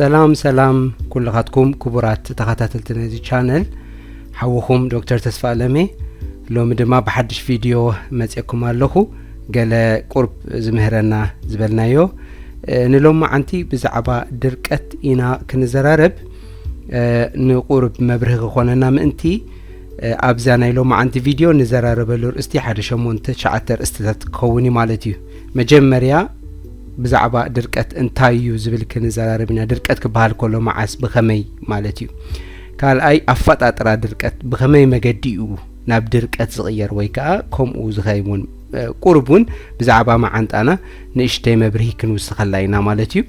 ሰላም ሰላም ኩልኻትኩም ክቡራት ተኸታተልቲ ነዚ ቻነል፣ ሓውኹም ዶክተር ተስፋ ኣለሜ። ሎሚ ድማ ብሓድሽ ቪድዮ መፅየኩም ኣለኹ። ገለ ቁርብ ዝምህረና ዝበልናዮ፣ እ፣ ንሎሚ መዓንቲ ብዛዕባ ድርቀት ኢና ክንዘራረብ። እ፣ ንቁርብ መብርሂ ክኾነና ምእንቲ፣ እ፣ ኣብዛ ናይ ሎሚ መዓንቲ ቪድዮ ንዘራረበሉ ርእስቲ ሓደ ሸሞንተ ትሽዓተ ርእስትታት ክኸውን እዩ ማለት እዩ። መጀመርያ ብዛዕባ ድርቀት እንታይ እዩ ዝብል ክንዘራረብ ኢና። ድርቀት ክበሃል ከሎ መዓስ፣ ብኸመይ ማለት እዩ። ካልኣይ ኣፈጣጥራ ድርቀት ብኸመይ መገዲ እዩ ናብ ድርቀት ዝቕየር ወይ ከዓ ከምኡ ዝኸይድ እውን፣ እ፣ ቁሩብ እውን ብዛዕባ መዓንጣና ንእሽተይ መብርሂ ክንውስኸላ ኢና ማለት እዩ።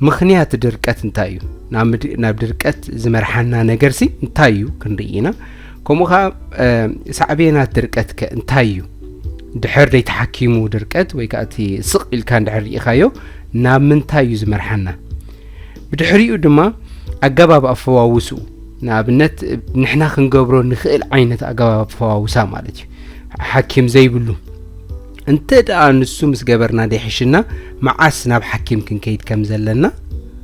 ምኽንያት ድርቀት እንታይ እዩ? ናብ ምድ-፣ ናብ ድርቀት ዝመርሓና ነገርሲ እንታይ እዩ ክንርኢ ኢና። ከምኡ ኸዓ፣ እ፣ ሳዕቤናት ድርቀት ከ እንታይ እዩ? ድሕር ደይተሓኪሙ ድርቀት ወይ ከዓ እቲ ስቕ ኢልካ እንድሕር ርኢኻዮ ናብ ምንታይ እዩ ዝመርሓና? ብድሕሪኡ ድማ ኣገባብ ኣፈዋውስኡ፣ ንኣብነት ንሕና ክንገብሮ ንኽእል ዓይነት ኣገባብ ኣፈዋውሳ ማለት እዩ። ሓኪም ዘይብሉ እንተ ደኣ ንሱ ምስ ገበርና ደይሕሽና፣ መዓስ ናብ ሓኪም ክንከይድ ከም ዘለና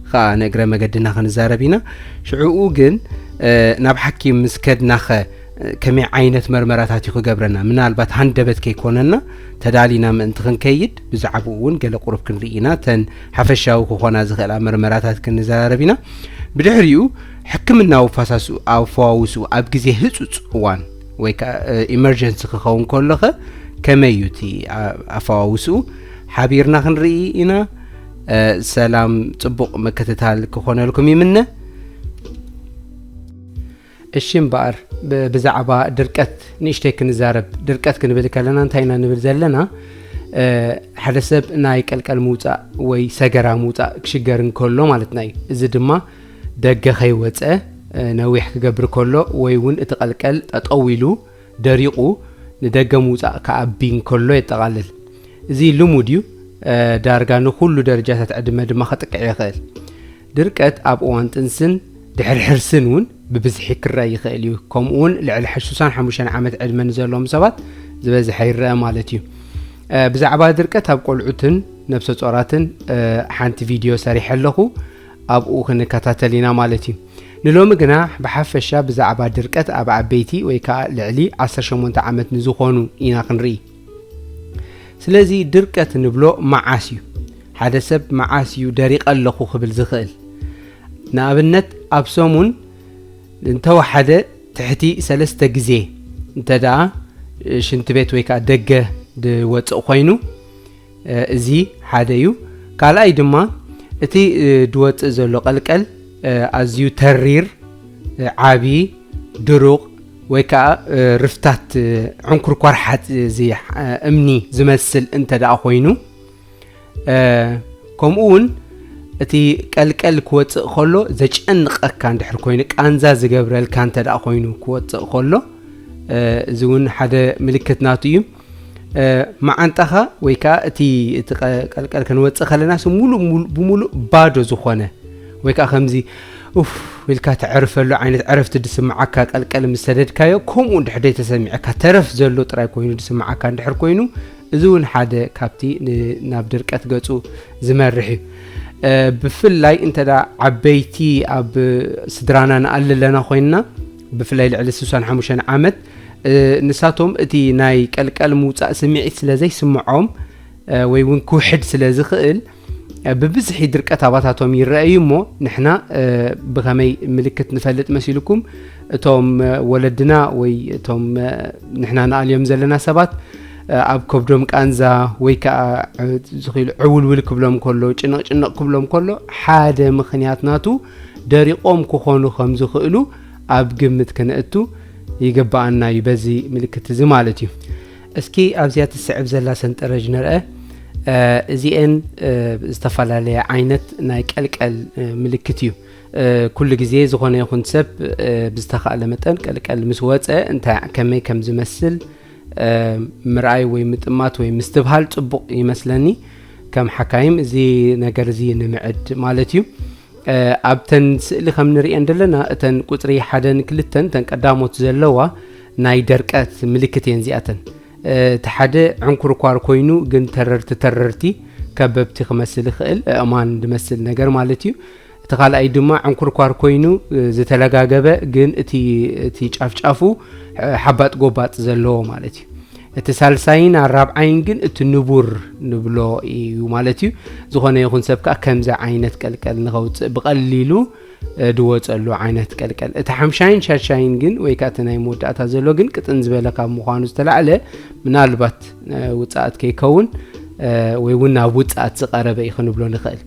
ኸኣ ንእግረ መገድና ክንዛረብ ኢና። ሽዕኡ ግን፣ እ፣ ናብ ሓኪም ምስ ከድናኸ፣ እ፣ ከመይ ዓይነት መርመራታት እዩ ክገብረና? ምናልባት ሃንደበት ከይኮነና ተዳሊና ምእንቲ ክንከይድ ብዛዕባኡ እውን ገለ ቁሩብ ክንርኢ ኢና። እተን ሓፈሻዊ ክኾና ዝኽእላ መርመራታት ክንዘራረብ ኢና። ብድሕሪኡ ሕክምናዊ ፈሳሱ ኣፈዋውስኡ ኣብ ግዜ ህጹጽ እዋን ወይ ከኣ፣ እ፣ ኢመርጀንሲ ክኸውን ከሎኸ ከመይ እዩ እቲ፣ ኣ-፣ ኣፈዋውስኡ ሓቢርና ክንርኢ ኢና። እ፣ ሰላም፣ ጽቡቕ ምክትታል ክኾነልኩም ይምነ። እሺ እምበኣር፣ ብ-፣ ብዛዕባ ድርቀት ንእሽተይ ክንዛረብ። ድርቀት ክንብል ከለና እንታይ ኢና ንብል ዘለና? እ፣ ሓደ ሰብ ናይ ቀልቀል ምውጻእ ወይ ሰገራ ምውጻእ ክሽገር እንከሎ ማለትና እዩ። እዚ ድማ ደገ ከይወጸ፣ እ፣ ነዊሕ ክገብር ከሎ ወይ እውን እቲ ቀልቀል ጠጠው ኢሉ ደሪቑ ንደገ ምውጻእ ክኣቢ እንከሎ የጠቓልል። እዚ ልሙድ እዩ። እ፣ ዳርጋ ንኹሉ ደረጃታት ዕድመ ድማ ከጥቅዕ ይኽእል። ድርቀት ኣብ እዋን ጥንስን ድሕሪ ሕርስን እውን ብብዝሒ ክረአ ይኽእል እዩ። ከምኡ እውን ልዕሊ ሽሳን ሓሙሽተን ዓመት ዕድመ ንዘለዎም ሰባት ዝበዝሐ ይረአ ማለት እዩ። እ፣ ብዛዕባ ድርቀት ኣብ ቆልዑትን ነብሰ ጾራትን፣ እ፣ ሓንቲ ቪድዮ ሰሪሐ ኣለኹ። ኣብኡ ክንከታተል ኢና ማለት እዩ። ንሎሚ ግና ብሓፈሻ ብዛዕባ ድርቀት ኣብ ዓበይቲ ወይ ከዓ ልዕሊ ዓሰርተ ሸሞንተ ዓመት ንዝኾኑ ኢና ክንርኢ። ስለዚ ድርቀት ንብሎ መዓስ እዩ? ሓደ ሰብ መዓስ እዩ ደሪቐ ኣለኹ ክብል ዝኽእል? ንኣብነት ኣብ ሰሙን እንተወሓደ ትሕቲ ሰለስተ ግዜ እንተ ደኣ ሽንቲ ቤት ወይ ከዓ ደገ ድወፅእ ኮይኑ፣ እ፣ እዚ ሓደ እዩ። ካልኣይ ድማ እቲ፣ እ፣ ድወፅእ ዘሎ ቀልቀል፣ እ፣ ኣዝዩ ተሪር፣ እ፣ ዓቢ፣ ድሩቕ ወይ ከዓ፣ እ፣ ርፍታት፣ እ፣ ዕንኩርኳር ሓፂ-፣ እዚ፣ እ፣ እምኒ ዝመስል እንተ ደኣ ኮይኑ፣ እ፣ ከምኡ እውን እቲ ቀልቀል ክወፅእ ከሎ ዘጨንቐካ እንድሕር ኮይኑ፣ ቃንዛ ዝገብረልካ እንተ ደኣ ኮይኑ ክወፅእ ከሎ፣ እ፣ እዚ እውን ሓደ ምልክት ናቱ እዩ። እ፣ መዓንጣኻ ወይ ከዓ እቲ፣ እቲ ቀ-፣ ቀልቀል ክንወፅእ ከለና ስ-፣ ሙሉእ፣ ሙሉእ፣ ብሙሉእ ባዶ ዝኾነ ወይ ከዓ ከምዚ ኡፍ ኢልካ ተዕርፈሉ ዓይነት ዕረፍቲ ዝስምዓካ ቀልቀል ምስ ሰደድካዮ፣ ከምኡ እንድሕር ደይ ተሰሚዕካ፣ ተረፍ ዘሎ ጥራይ ኮይኑ ዝስምዓካ እንድሕር ኮይኑ፣ እዚ እውን ሓደ ካብቲ ን-፣ ናብ ድርቀት ገፁ ዝመርሕ እዩ። እ፣ ብፍላይ እንተ ደኣ ዓበይቲ ኣብ ስድራና ንኣሊ ኣለና ኮይንና፣ ብፍላይ ልዕሊ ሽሳን ሓሙሽተን ዓመት፣ እ፣ ንሳቶም እቲ ናይ ቀልቀል ምውጻእ ስምዒት ስለ ዘይስምዖም፣ እ፣ ወይ እውን ክውሕድ ስለ ዝኽእል፣ እ፣ ብብዝሒ ድርቀት ኣባታቶም ይረኣዩ እሞ፣ ንሕና፣ እ፣ ብኸመይ ምልክት ንፈልጥ መሲልኩም? እቶም፣ እ፣ ወለድና ወይ እቶም፣ እ፣ ንሕና ንኣልዮም ዘለና ሰባት፣ እ፣ ኣብ ከብዶም ቃንዛ ወይ ከኣ፣ እ፣ ዝኽኢሉ ዕውልውል ክብሎም ከሎ፣ ጭንቕ ጭንቕ ክብሎም ከሎ፣ ሓደ ምኽንያት ናቱ ደሪቖም ክኾኑ ከም ዝኽእሉ ኣብ ግምት ክነእቱ ይግብኣና እዩ፣ በዚ ምልክት እዚ ማለት እዩ። እስኪ ኣብዚኣ ትስዕብ ዘላ ሰንጠረዥ ንርአ። እ፣ እዚኤን፣ እ፣ ዝተፈላለየ ዓይነት ናይ ቀልቀል፣ እ፣ ምልክት እዩ። እ፣ ኩሉ ግዜ ዝኾነ ይኹን ሰብ፣ እ፣ ብዝተኻእለ መጠን ቀልቀል ምስ ወጸ እንታይ ከመይ ከም ዝመስል፣ እ፣ ምርኣይ ወይ ምጥማት ወይ ምስትብሃል ጽቡቕ ይመስለኒ። ከም ሓካይም እዚ ነገር እዚ ንምዕድ ማለት እዩ። እ፣ ኣብተን ስእሊ ከም ንሪኤን ዘለና እተን ቁጽሪ ሓደን ክልተን እተን ቀዳሞት ዘለዋ ናይ ደርቀት ምልክት እየን እዚኣተን። እ፣ እቲ ሓደ ዕንኩርኳር ኮይኑ ግን ተረርቲ ተረርቲ ከበብቲ ክመስል ይኽእል፣ ኣእማን ዝመስል ነገር ማለት እዩ። እቲ ካልኣይ ድማ ዕንኩርኳር ኮይኑ ዝተለጋገበ፣ ግን እቲ ጫፍጫፉ ሓባጥ ጎባጥ ዘለዎ ማለት እዩ። እቲ ሳልሳይን ኣራብዓይን ግን እቲ ንቡር ንብሎ እዩ ማለት እዩ። ዝኾነ ይኹን ሰብ ከዓ ከምዚ ዓይነት ቀልቀል ንኸውፅእ ብቐሊሉ ድወፀሉ ዓይነት ቀልቀል። እቲ ሓምሻይን ሻሻይን ግን ወይ ከዓ እቲ ናይ መወዳእታ ዘሎ ግን ቅጥን ዝበለ ካብ ምዃኑ ዝተላዕለ ምናልባት ውፅኣት ከይከውን ወይ እውን ናብ ውፅኣት ዝቐረበ እዩ ክንብሎ ንኽእል።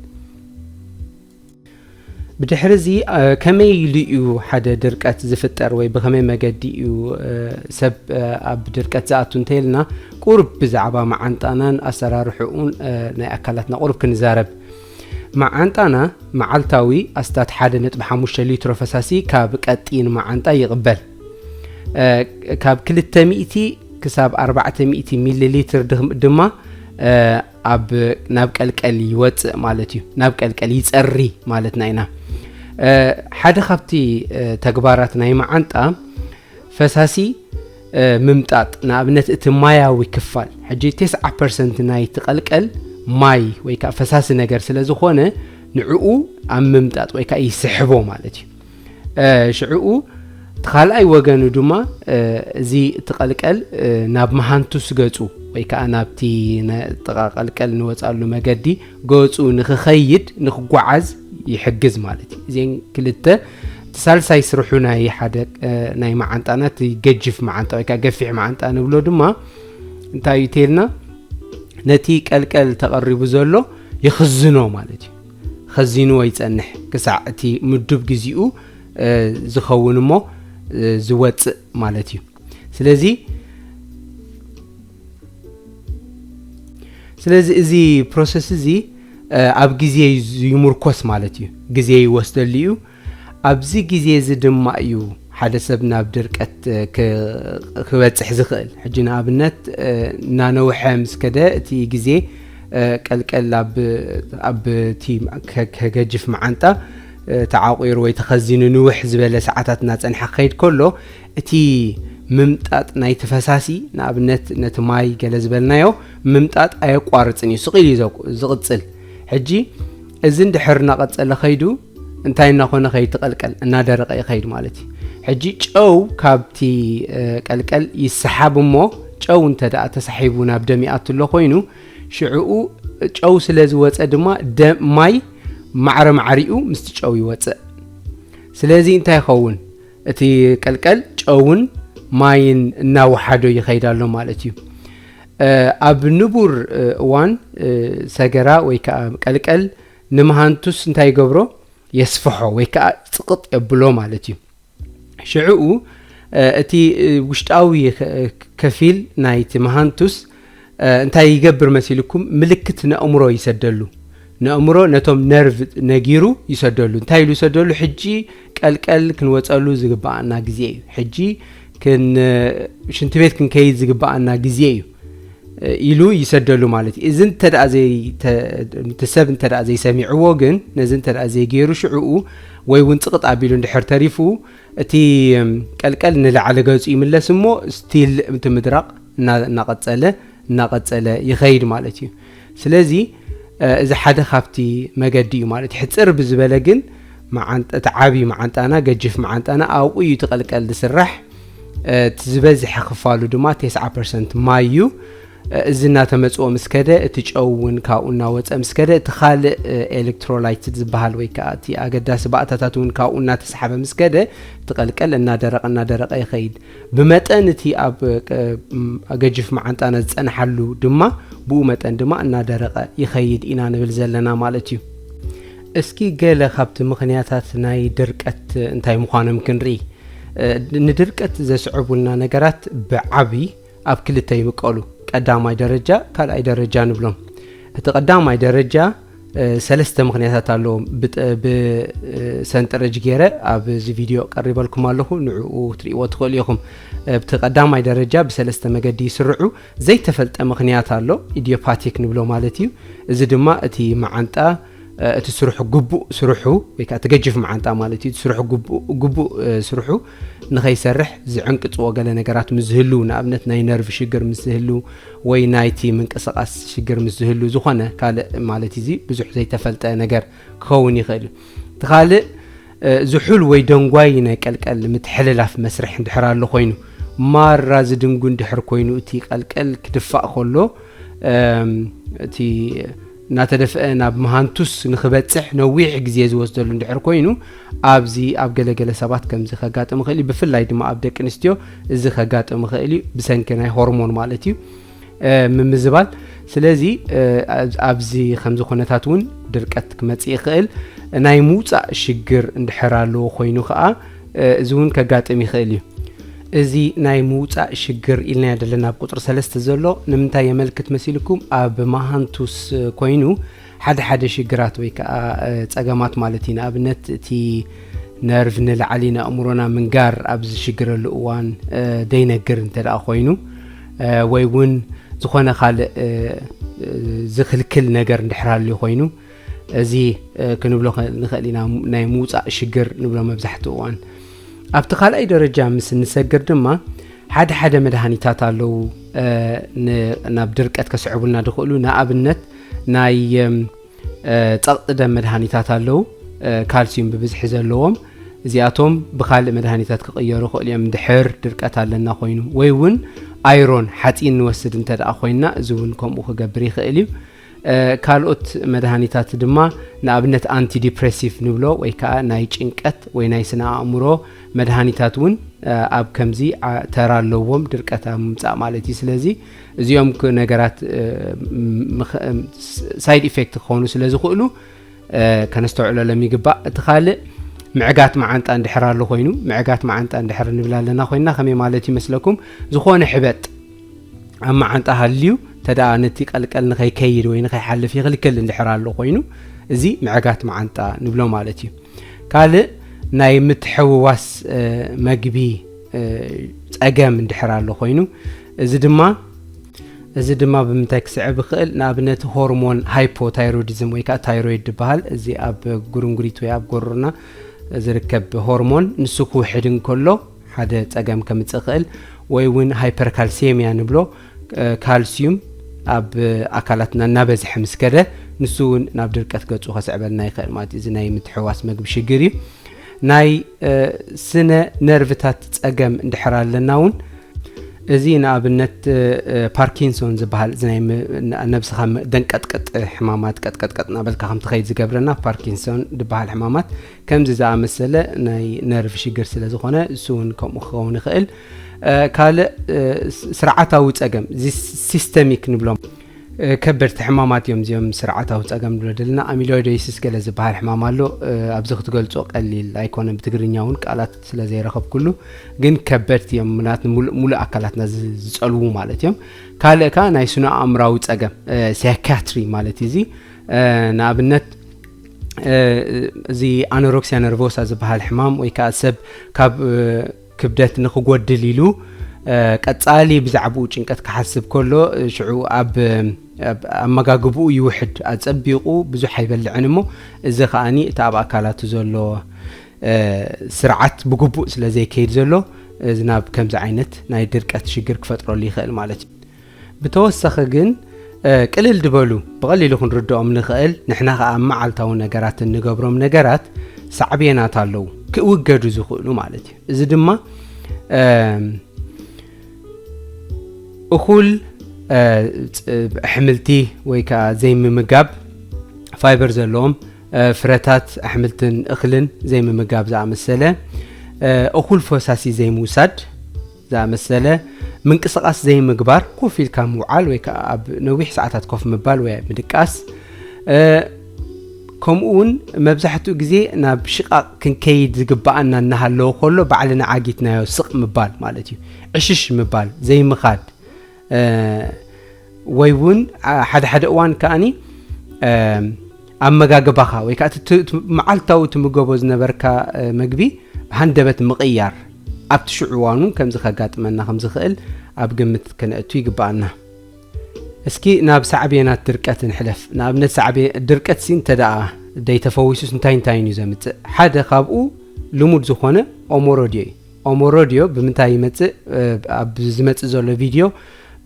ብድሕሪ እዚ ከመይ ኢሉ እዩ ሓደ ድርቀት ዝፍጠር ወይ ብኸመይ መገዲ እዩ ሰብ ኣብ ድርቀት ዝኣቱ እንተይልና፣ ቁሩብ ብዛዕባ መዓንጣናን ኣሰራርሕኡን ናይ ኣካላትና ቁሩብ ክንዛረብ። መዓንጣና መዓልታዊ ኣስታት ሓደ ነጥቢ ሓሙሽተ ሊትሮ ፈሳሲ ካብ ቀጢን መዓንጣ ይቕበል። ካብ ክልተ ሚእቲ ክሳብ ኣርባዕተ ሚእቲ ሚሊ ሊትር ድማ ኣብ ናብ ቀልቀል ይወፅእ ማለት እዩ። ናብ ቀልቀል ይፀሪ ማለትና ኢና። ሓደ ካብቲ ተግባራት ናይ መዓንጣ ፈሳሲ ምምጣጥ፣ ንኣብነት እቲ ማያዊ ክፋል፣ ሕጂ ተስዓ ፐርሰንት ናይቲ ቀልቀል ማይ ወይ ከዓ ፈሳሲ ነገር ስለ ዝኾነ ንዕኡ ኣብ ምምጣጥ ወይ ከዓ ይስሕቦ ማለት እዩ። ሽዕኡ እቲ ካልኣይ ወገኑ ድማ እዚ እቲ ቀልቀል ናብ መሃንቱስ ገፁ ወይ ከዓ ናብቲ ጥቓ ቀልቀል ንወፃሉ መገዲ ገፁ ንክኸይድ ንክጓዓዝ ይሕግዝ ማለት እዩ። እዚን ክልተ እቲ ሳልሳይ ስርሑ ናይ ሓደ ናይ መዓንጣና እቲ ገጅፍ መዓንጣ ወይ ከዓ ገፊሕ መዓንጣ ንብሎ ድማ እንታይ እዩ ተልና ነቲ ቀልቀል ተቐሪቡ ዘሎ ይኽዝኖ ማለት እዩ። ኸዚንዎ ይጸንሕ ክሳዕ እቲ ምዱብ ግዜኡ ዝኸውን እሞ ዝወፅእ ማለት እዩ። ስለዚ ስለዚ እዚ ፕሮሰስ እዚ ኣብ ግዜ ይምርኮስ ማለት እዩ። ግዜ ይወስደሉ እዩ። ኣብዚ ግዜ እዚ ድማ እዩ ሓደ ሰብ ናብ ድርቀት ክበፅሕ ዝኽእል። ሕጂ ንኣብነት እናነውሐ ምስ ከደ እቲ ግዜ ቀልቀል ኣብ እቲ ከገጅፍ መዓንጣ ተዓቑሩ ወይ ተኸዚኑ ንውሕ ዝበለ ሰዓታት እናፀንሐ ክኸይድ ከሎ እቲ ምምጣጥ ናይቲ ፈሳሲ ንኣብነት ነቲ ማይ ገለ ዝበልናዮ ምምጣጥ ኣየቋርፅን እዩ፣ ስቕ ኢሉ እዩ ዝቕፅል። ሕጂ እዚ እንድሕር እናቐፀለ ከይዱ እንታይ እናኾነ ከይድ ትቐልቀል እናደረቐ ይኸይድ ማለት እዩ። ሕጂ ጨው ካብቲ ቀልቀል ይሰሓብ እሞ ጨው እንተ ደኣ ተሳሒቡ ናብ ደም ይኣቱ ኣሎ ኮይኑ ሽዕኡ ጨው ስለ ዝወፀ ድማ ማይ ማዕረ ማዕሪኡ ምስቲ ጨው ይወፅእ። ስለዚ እንታይ ይኸውን? እቲ ቀልቀል ጨውን ማይን እናወሓዶ ይኸይድ ኣሎ ማለት እዩ። ኣብ ንቡር እዋን ሰገራ ወይ ከዓ ቀልቀል ንምሃንቱስ እንታይ ይገብሮ? የስፍሖ ወይ ከዓ ፅቕጥ የብሎ ማለት እዩ። ሽዕኡ እቲ ውሽጣዊ ከፊል ናይቲ መሃንቱስ እንታይ ይገብር መሲልኩም? ምልክት ነእምሮ ይሰደሉ። ነእምሮ ነቶም ነርቭ ነጊሩ ይሰደሉ። እንታይ ኢሉ ይሰደሉ? ሕጂ ቀልቀል ክንወፀሉ ዝግባኣና ግዜ እዩ። ሕጂ ሽንቲ ቤት ክንከይድ ዝግባኣና ግዜ እዩ ኢሉ ይሰደሉ ማለት እዩ። እዚ እንተ ደኣ እቲ ሰብ እንተ ደኣ ዘይሰሚዕዎ ግን ነዚ እንተ ደኣ ዘይገይሩ ሽዕኡ ወይ እውን ፅቕጥ ኣቢሉ እንድሕር ተሪፉ እቲ ቀልቀል ንላዕሊ ገፁ ይምለስ እሞ ስቲል እቲ ምድራቕ እናቐፀለ እናቐፀለ ይኸይድ ማለት እዩ። ስለዚ እዚ ሓደ ካብቲ መገዲ እዩ ማለት እዩ። ሕፅር ብዝበለ ግን እቲ ዓብዪ መዓንጣና ገጅፍ መዓንጣና ኣብኡ እዩ እቲ ቀልቀል ዝስራሕ። እቲ ዝበዝሐ ክፋሉ ድማ ተስዓ ፐርሰንት ማይ እዩ። እዚ እናተመፅኦ ምስ ከደ እቲ ጨው እውን ካብኡ እናወፀ ምስ ከደ እቲ ካልእ ኤሌክትሮላይት ዝበሃል ወይ ከዓ እቲ ኣገዳሲ ባእታታት እውን ካብኡ እናተሰሓበ ምስ ከደ እቲ ቀልቀል እናደረቐ እናደረቐ ይኸይድ። ብመጠን እቲ ኣብ ገጅፍ መዓንጣና ዝፀንሓሉ ድማ ብኡ መጠን ድማ እናደረቐ ይኸይድ ኢና ንብል ዘለና ማለት እዩ። እስኪ ገለ ካብቲ ምኽንያታት ናይ ድርቀት እንታይ ምዃኖም ክንርኢ። ንድርቀት ዘስዕቡልና ነገራት ብዓቢ ኣብ ክልተ ይምቀሉ። ቀዳማይ ደረጃ፣ ካልኣይ ደረጃ ንብሎም። እቲ ቀዳማይ ደረጃ ሰለስተ ምኽንያታት ኣለዎም። ብሰንጠረጅ ገይረ ኣብዚ ቪድዮ ቀሪበልኩም ኣለኹ፣ ንዕኡ ክትርእይዎ ትኽእሉ ኢኹም። ኣብቲ ቀዳማይ ደረጃ ብሰለስተ መገዲ ይስርዑ። ዘይተፈልጠ ምኽንያት ኣሎ፣ ኢዲዮፓቲክ ንብሎ ማለት እዩ። እዚ ድማ እቲ መዓንጣ እቲ ስርሑ ግቡእ ስርሑ ወይ ከዓ እቲ ገጅፍ መዓንጣ ማለት እዩ። እቲ ስርሑ ግቡእ ስርሑ ንኸይሰርሕ ዝዕንቅፅዎ ገለ ነገራት ምስ ዝህልው፣ ንኣብነት ናይ ነርቭ ሽግር ምስ ዝህልው ወይ ናይቲ ምንቅስቓስ ሽግር ምስ ዝህልው ዝኾነ ካልእ ማለት እዚ ብዙሕ ዘይተፈልጠ ነገር ክኸውን ይኽእል እዩ። እቲ ካልእ ዝሑል ወይ ደንጓይ ናይ ቀልቀል ምትሕልላፍ መስርሕ እንድሕር ኣሎ ኮይኑ፣ ማራ ዝድንጉ እንድሕር ኮይኑ፣ እቲ ቀልቀል ክድፋእ ከሎ እቲ እናተደፍአ ናብ መሃንቱስ ንክበፅሕ ነዊሕ ግዜ ዝወስደሉ እንድሕር ኮይኑ፣ ኣብዚ ኣብ ገለገለ ሰባት ከምዚ ከጋጥም ይኽእል እዩ። ብፍላይ ድማ ኣብ ደቂ ኣንስትዮ እዚ ከጋጥም ይኽእል እዩ፣ ብሰንኪ ናይ ሆርሞን ማለት እዩ። ምምዝባል። ስለዚ ኣብዚ ከምዚ ኩነታት እውን ድርቀት ክመፅእ ይኽእል። ናይ ምውፃእ ሽግር እንድሕር ኣለዎ ኮይኑ ከዓ እዚ እውን ከጋጥም ይኽእል እዩ። እዚ ናይ ምውፃእ ሽግር ኢልናዮ ዘለና ኣብ ቁፅሪ ሰለስተ ዘሎ ንምንታይ የመልክት መሲልኩም? ኣብ መሃንቱስ ኮይኑ ሓደ ሓደ ሽግራት ወይ ከዓ ፀገማት ማለት እዩ። ንኣብነት እቲ ነርቭ ንላዕሊ ንኣእምሮና ምንጋር ኣብ ዝሽግረሉ እዋን ደይነግር እንተ ደኣ ኮይኑ፣ ወይ እውን ዝኾነ ካልእ ዝኽልክል ነገር እንድሕር ሃልዩ ኮይኑ፣ እዚ ክንብሎ ንኽእል ኢና ናይ ምውፃእ ሽግር ንብሎ መብዛሕትኡ እዋን። ኣብቲ ካልኣይ ደረጃ ምስ እንሰግር ድማ ሓደ ሓደ መድሃኒታት ኣለዉ ናብ ድርቀት ከስዕቡልና ድኽእሉ። ንኣብነት ናይ ጸቕጢ ደም መድሃኒታት ኣለዉ፣ ካልሲዩም ብብዝሒ ዘለዎም። እዚኣቶም ብኻልእ መድሃኒታት ክቕየሩ ይኽእሉ እዮም፣ ድሕር ድርቀት ኣለና ኮይኑ። ወይ እውን ኣይሮን፣ ሓጺን ንወስድ እንተ ደኣ ኮይንና፣ እዚ እውን ከምኡ ክገብር ይኽእል እዩ። ካልኦት መድሃኒታት ድማ ንኣብነት ኣንቲዲፕሬሲቭ ንብሎ ወይ ከዓ ናይ ጭንቀት ወይ ናይ ስነ ኣእምሮ መድሃኒታት እውን ኣብ ከምዚ ተራ ኣለዎም ድርቀት ኣብ ምምፃእ ማለት እዩ። ስለዚ እዚኦም ነገራት ሳይድ ኢፌክት ክኾኑ ስለ ዝኽእሉ ከነስተውዕለሎም ይግባእ። እቲ ካልእ ምዕጋት መዓንጣ እንድሕር ኣሎ ኮይኑ፣ ምዕጋት መዓንጣ እንድሕር ንብል ኣለና ኮይንና ከመይ ማለት ይመስለኩም? ዝኾነ ሕበጥ ኣብ መዓንጣ ሃልዩ ተደኣ ነቲ ቀልቀል ንኸይከይድ ወይ ንኸይሓልፍ ይኽልክል እንድሕር ኣሎ ኮይኑ፣ እዚ ምዕጋት መዓንጣ ንብሎ ማለት እዩ። ካልእ ናይ ምትሕውዋስ መግቢ ጸገም እንድሕር ኣሎ ኮይኑ፣ እዚ ድማ እዚ ድማ ብምንታይ ክስዕብ ይኽእል? ንኣብነት ሆርሞን ሃይፖታይሮይዲዝም ወይ ከዓ ታይሮይድ ዝበሃል፣ እዚ ኣብ ጉርንጉሪት ወይ ኣብ ጎሮሮና ዝርከብ ሆርሞን ንሱ ክውሕድ እንከሎ ሓደ ጸገም ከምጽእ ይኽእል። ወይ እውን ሃይፐርካልሴሚያ ንብሎ፣ ካልሲዩም ኣብ ኣካላትና እናበዝሐ ምስ ከደ ንሱ እውን ናብ ድርቀት ገጹ ከስዕበልና ይኽእል ማለት እዩ። እዚ ናይ ምትሕዋስ መግቢ ሽግር እዩ። ናይ ስነ ነርቭታት ጸገም እንድሕር ኣለና እውን፣ እዚ ንኣብነት ፓርኪንሶን ዝበሃል፣ እዚ ናይ ነብስኻ ደንቀጥቀጥ ሕማማት፣ ቀጥቀጥቀጥ እናበልካ ከም ትኸይድ ዝገብረና ፓርኪንሶን ዝበሃል ሕማማት፣ ከምዚ ዝኣመሰለ ናይ ነርቭ ሽግር ስለ ዝኾነ እሱ እውን ከምኡ ክኸውን ይኽእል። ካልእ ስርዓታዊ ጸገም፣ እዚ ሲስተሚክ ንብሎም ከበድቲ ሕማማት እዮም እዚኦም። ስርዓታዊ ጸገም ንብሎ ዘለና ኣሚሎይዶሲስ ገለ ዝበሃል ሕማም ኣሎ። ኣብዚ ክትገልጾ ቀሊል ኣይኮነን፣ ብትግርኛ እውን ቃላት ስለ ዘይረኸብኩሉ፣ ግን ከበድቲ እዮም፣ ምናት ሙሉእ ኣካላትና ዝጸልዉ ማለት እዮም። ካልእ ከኣ ናይ ስነ ኣእምራዊ ጸገም ሳይካትሪ ማለት እዩ። እዚ ንኣብነት እዚ ኣኖሮክሲያ ነርቮሳ ዝበሃል ሕማም ወይ ከዓ ሰብ ካብ ክብደት ንኽጎድል ኢሉ ቀጻሊ ብዛዕባኡ ጭንቀት ክሓስብ ከሎ ሽዑ ኣብ ኣመጋግብኡ ይውሕድ፣ ኣጸቢቑ ብዙሕ ኣይበልዕን እሞ፣ እዚ ከኣኒ እቲ ኣብ ኣካላቱ ዘሎ ስርዓት ብግቡእ ስለ ዘይከይድ ዘሎ፣ እዚ ናብ ከምዚ ዓይነት ናይ ድርቀት ሽግር ክፈጥረሉ ይኽእል ማለት እዩ። ብተወሳኺ ግን ቅልል ዝበሉ ብቐሊሉ ክንርድኦም ንኽእል፣ ንሕና ከኣ ኣብ መዓልታዊ ነገራት እንገብሮም ነገራት ሳዕቤናት ኣለዉ፣ ክእውገዱ ዝኽእሉ ማለት እዩ። እዚ ድማ እኹል ኣሕምልቲ ወይ ከዓ ዘይምምጋብ፣ ፋይበር ዘለዎም ፍረታት፣ ኣሕምልትን እኽልን ዘይምምጋብ ዝኣመሰለ፣ እኹል ፈሳሲ ዘይምውሳድ ዝኣመሰለ፣ ምንቅስቓስ ዘይምግባር፣ ኮፍ ኢልካ ምውዓል ወይ ከዓ ኣብ ነዊሕ ሰዓታት ኮፍ ምባል ወይ ምድቃስ፣ ከምኡ እውን መብዛሕትኡ ግዜ ናብ ሽቓቕ ክንከይድ ዝግብኣና እናሃለወ ከሎ ባዕልና ዓጊትናዮ ስቕ ምባል ማለት እዩ። ዕሽሽ ምባል፣ ዘይምኻድ፣ ወይ እውን ሓደ ሓደ እዋን ከኣኒ ኣመጋግባኻ ወይ ከዓ መዓልታዊ ትምገቦ ዝነበርካ መግቢ ብሃንደበት ምቕያር ኣብቲ ሽዑ እዋን እውን ከምዚ ከጋጥመና ከም ዝኽእል ኣብ ግምት ከነእቱ ይግብኣና። እስኪ ናብ ሳዕቤናት ድርቀት ንሕለፍ። ንኣብነት ድርቀት ሲ እንተ ደኣ ደይተፈዊሱስ እንታይ እንታይ እዩ ዘምፅእ? ሓደ ካብኡ ልሙድ ዝኾነ ኦሞሮድዮ እዩ። ኦሞሮድዮ ብምንታይ ይመፅእ? ኣብ ዝመፅእ ዘሎ ቪድዮ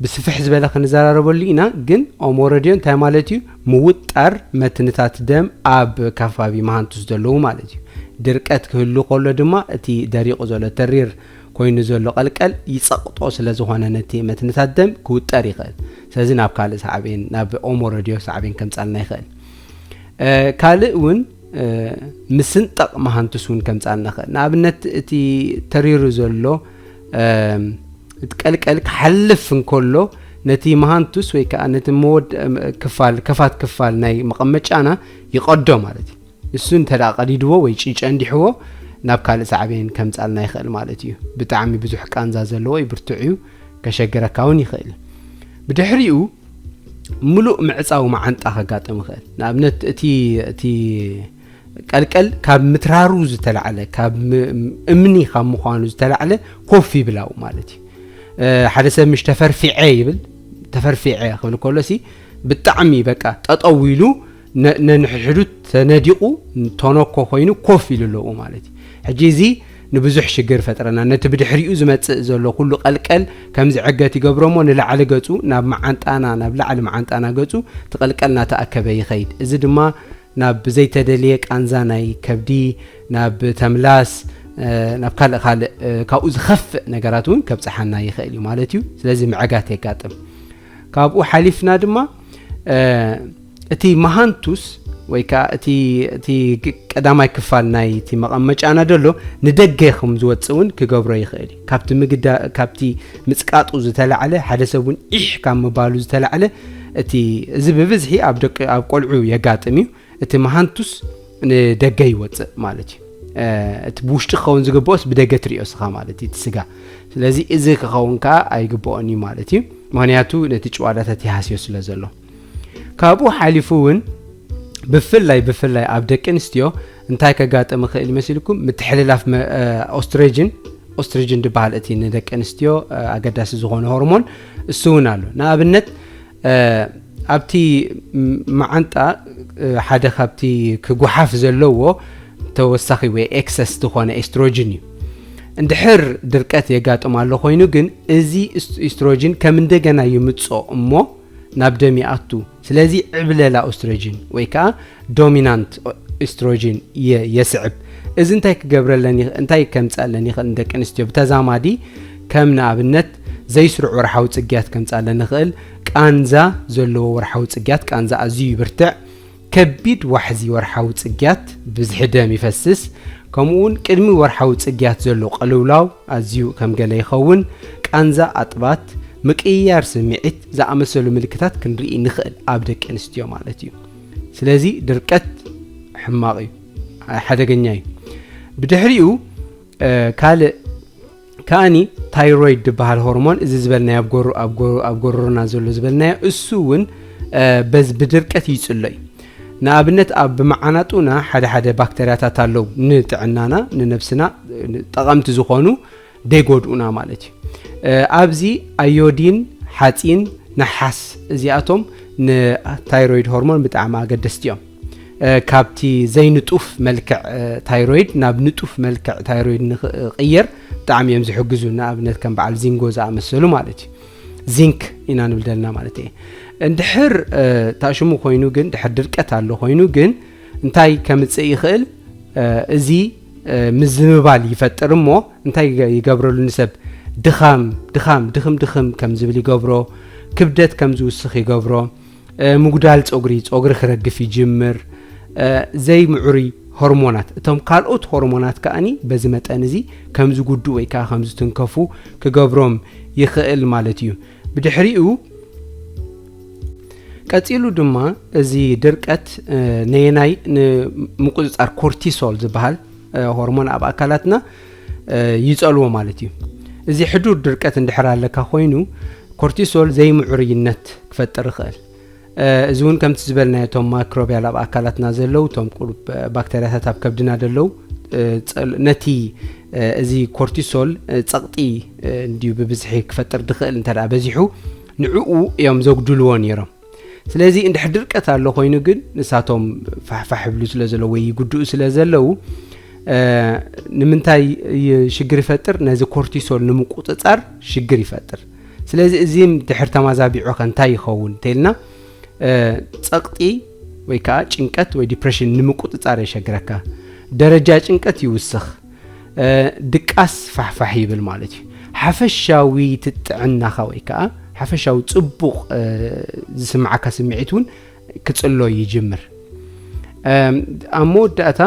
ብስፍሕ ዝበለ ክንዘራረበሉ ኢና። ግን ኦሞረድዮ እንታይ ማለት እዩ? ምውጣር መትንታት ደም ኣብ ከባቢ መሃንቱስ ዘለዉ ማለት እዩ። ድርቀት ክህሉ ከሎ ድማ እቲ ደሪቑ ዘሎ ተሪር ኮይኑ ዘሎ ቀልቀል ይጸቕጦ ስለ ዝኾነ ነቲ መትንታት ደም ክውጠር ይኽእል። ስለዚ ናብ ካልእ ሳዕቤን፣ ናብ ኦሞረድዮ ሳዕቤን ከምጻልና ይኽእል። ካልእ እውን ምስንጠቕ መሃንቱስ እውን ከምጻልና ይኽእል። ንኣብነት እቲ ተሪሩ ዘሎ እቲ ቀልቀል ክሓልፍ እንከሎ ነቲ መሃንቱስ ወይ ከዓ ነቲ መወድ ክፋል ከፋት ክፋል ናይ መቐመጫና ይቐዶ ማለት እዩ። እሱ እንተ ደኣ ቀዲድዎ ወይ ጭጨ እንዲሕዎ ናብ ካልእ ሳዕቤን ከምጻልና ይኽእል ማለት እዩ። ብጣዕሚ ብዙሕ ቃንዛ ዘለዎ እዩ፣ ብርቱዕ እዩ፣ ከሸግረካ እውን ይኽእል። ብድሕሪኡ ምሉእ ምዕጻው መዓንጣ ከጋጥም ይኽእል። ንኣብነት እቲ እቲ ቀልቀል ካብ ምትራሩ ዝተላዕለ ካብ እምኒ ካብ ምዃኑ ዝተላዕለ ኮፍ ይብላው ማለት እዩ። ሓደ ሰብ ምሽ ተፈርፊዐ ይብል። ተፈርፊዐ ክብል ከሎ ሲ ብጣዕሚ በቃ ጠጠው ኢሉ ነንሕድሕዱ ተነዲቑ ተነኮ ኮይኑ ኮፍ ኢሉ ኣለዎ ማለት እዩ። ሕጂ እዚ ንብዙሕ ሽግር ፈጥረና። ነቲ ብድሕሪኡ ዝመጽእ ዘሎ ኩሉ ቀልቀል ከም ዝዕገት ይገብሮ እሞ ንላዕሊ ገጹ ናብ መዓንጣና ናብ ላዕሊ መዓንጣና ገጹ ትቐልቀል እናተኣከበ ይኸይድ። እዚ ድማ ናብ ዘይተደልየ ቃንዛ ናይ ከብዲ፣ ናብ ተምላስ፣ ናብ ካልእ ካልእ ካብኡ ዝኸፍእ ነገራት እውን ከብጽሓና ይኽእል እዩ ማለት እዩ። ስለዚ ምዕጋት የጋጥም። ካብኡ ሓሊፍና ድማ እቲ መሃንቱስ ወይ ከዓ እቲ እቲ ቀዳማይ ክፋል ናይ እቲ መቐመጫና ደሎ ንደገ ከም ዝወፅእ እውን ክገብሮ ይኽእል እዩ። ካብቲ ምግዳ ካብቲ ምፅቃጡ ዝተላዕለ ሓደ ሰብ እውን ኢሕ ካብ ምባሉ ዝተላዕለ እቲ እዚ ብብዝሒ ኣብ ደቂ ኣብ ቆልዑ የጋጥም እዩ። እቲ መሃንቱስ ንደገ ይወፅእ ማለት እዩ። እቲ ብውሽጢ ክኸውን ዝግብኦስ ብደገ ትሪኦ ስኻ ማለት እዩ፣ እቲ ስጋ። ስለዚ እዚ ክኸውን ከዓ ኣይግብኦን እዩ ማለት እዩ። ምኽንያቱ ነቲ ጭዋዳታት ይሃስዮ ስለ ዘሎ። ካብኡ ሓሊፉ እውን ብፍላይ ብፍላይ ኣብ ደቂ ኣንስትዮ እንታይ ከጋጥም ይኽእል ይመስልኩም? ምትሕልላፍ ኦስትሮጅን፣ ኦስትሮጅን ዝበሃል እቲ ንደቂ ኣንስትዮ ኣገዳሲ ዝኾነ ሆርሞን እሱ እውን ኣሎ። ንኣብነት ኣብቲ መዓንጣ ሓደ ካብቲ ክጉሓፍ ዘለዎ ተወሳኺ ወይ ኤክሰስ ዝኾነ ኤስትሮጅን እዩ። እንድሕር ድርቀት የጋጥም ኣሎ ኮይኑ ግን እዚ ኢስትሮጅን ከም እንደገና ይምጾ እሞ ናብ ደም ይኣቱ። ስለዚ ዕብለላ ኦስትሮጅን ወይ ከዓ ዶሚናንት ኢስትሮጅን የስዕብ። እዚ እንታይ ክገብረለን እንታይ ከምፀለን ይኽእል? ንደቂ ኣንስትዮ ብተዛማዲ ከም ንኣብነት ዘይስሩዕ ወርሓዊ ፅግያት ከምፃለን ይኽእል። ቃንዛ ዘለዎ ወርሓዊ ፅግያት፣ ቃንዛ ኣዝዩ ይብርትዕ። ከቢድ ዋሕዚ ወርሓዊ ጽግያት፣ ብዝሒ ደም ይፈስስ፣ ከምኡውን ቅድሚ ወርሓዊ ጽግያት ዘሎ ቅልውላው ኣዝዩ ከም ገለ ይኸውን። ቃንዛ ኣጥባት፣ ምቅይያር ስምዒት ዝኣመሰሉ ምልክታት ክንርኢ ንኽእል ኣብ ደቂ ኣንስትዮ ማለት እዩ። ስለዚ ድርቀት ሕማቕ እዩ፣ ሓደገኛ እዩ። ብድሕሪኡ ካልእ ከኣኒ ታይሮይድ ዝበሃል ሆርሞን፣ እዚ ዝበልናዮ ኣብ ጎሮና ዘሎ ዝበልናዮ፣ እሱ እውን በዚ ብድርቀት ይፅሎ እዩ። ንኣብነት ኣብ ብመዓናጡና ሓደ ሓደ ባክተርያታት ኣለዉ ንጥዕናና ንነብስና ጠቐምቲ ዝኾኑ ደይጎድኡና ማለት እዩ። ኣብዚ ኣዮዲን፣ ሓፂን፣ ነሓስ እዚኣቶም ንታይሮይድ ሆርሞን ብጣዕሚ ኣገደስቲ እዮም። ካብቲ ዘይንጡፍ መልክዕ ታይሮይድ ናብ ንጡፍ መልክዕ ታይሮይድ ንክቕየር ብጣዕሚ እዮም ዝሕግዙ። ንኣብነት ከም በዓል ዚንጎ ዝኣመሰሉ ማለት እዩ። ዚንክ ኢና ንብል ዘለና ማለት እየ። እንድሕር ታሽሙ ኮይኑ ግን ድሕር ድርቀት ኣሎ ኮይኑ ግን እንታይ ከምፅእ ይኽእል? እዚ ምዝምባል ይፈጥር እሞ እንታይ ይገብረሉ ንሰብ? ድኻም ድኻም ድኽም ድኽም ከም ዝብል ይገብሮ። ክብደት ከም ዝውስኽ ይገብሮ። ምጉዳል ፀጉሪ፣ ፀጉሪ ክረግፍ ይጅምር። ዘይምዕሩይ ሆርሞናት፣ እቶም ካልኦት ሆርሞናት ከኣኒ በዚ መጠን እዚ ከም ዝጉድኡ ወይ ከዓ ከም ዝትንከፉ ክገብሮም ይኽእል ማለት እዩ። ብድሕሪኡ ቀፂሉ ድማ እዚ ድርቀት ነየናይ ንምቁፅፃር ኮርቲሶል ዝበሃል ሆርሞን ኣብ ኣካላትና ይፀልዎ ማለት እዩ። እዚ ሕዱር ድርቀት እንድሕር ኣለካ ኮይኑ ኮርቲሶል ዘይምዕሩይነት ክፈጥር ይኽእል። እዚ እውን ከምቲ ዝበልናዮ እቶም ማይክሮብያል ኣብ ኣካላትና ዘለዉ እቶም ቁሩብ ባክተርያታት ኣብ ከብድና ዘለዉ ነቲ እዚ ኮርቲሶል ፀቕጢ እንድዩ ብብዝሒ ክፈጥር ድኽእል እንተ በዚሑ ንዕኡ እዮም ዘጉድልዎ ነይሮም። ስለዚ እንድሕር ድርቀት ኣሎ ኮይኑ ግን ንሳቶም ፋሕፋሕ ይብሉ ስለ ዘለዉ ወይ ይጉድኡ ስለ ዘለዉ ንምንታይ ሽግር ይፈጥር? ነዚ ኮርቲሶል ንምቁፅፃር ሽግር ይፈጥር። ስለዚ እዚ ድሕር ተማዛቢዑ ከ እንታይ ይኸውን እንተልና፣ ጸቕጢ ወይ ከዓ ጭንቀት ወይ ዲፕሬሽን ንምቁፅፃር የሸግረካ። ደረጃ ጭንቀት ይውስኽ። ድቃስ ፋሕፋሕ ይብል ማለት እዩ። ሓፈሻዊ ትጥዕናኻ ወይ ከዓ ሓፈሻዊ ፅቡቕ ዝስምዓካ ስምዒት እውን ክፅሎ ይጅምር። ኣብ መወዳእታ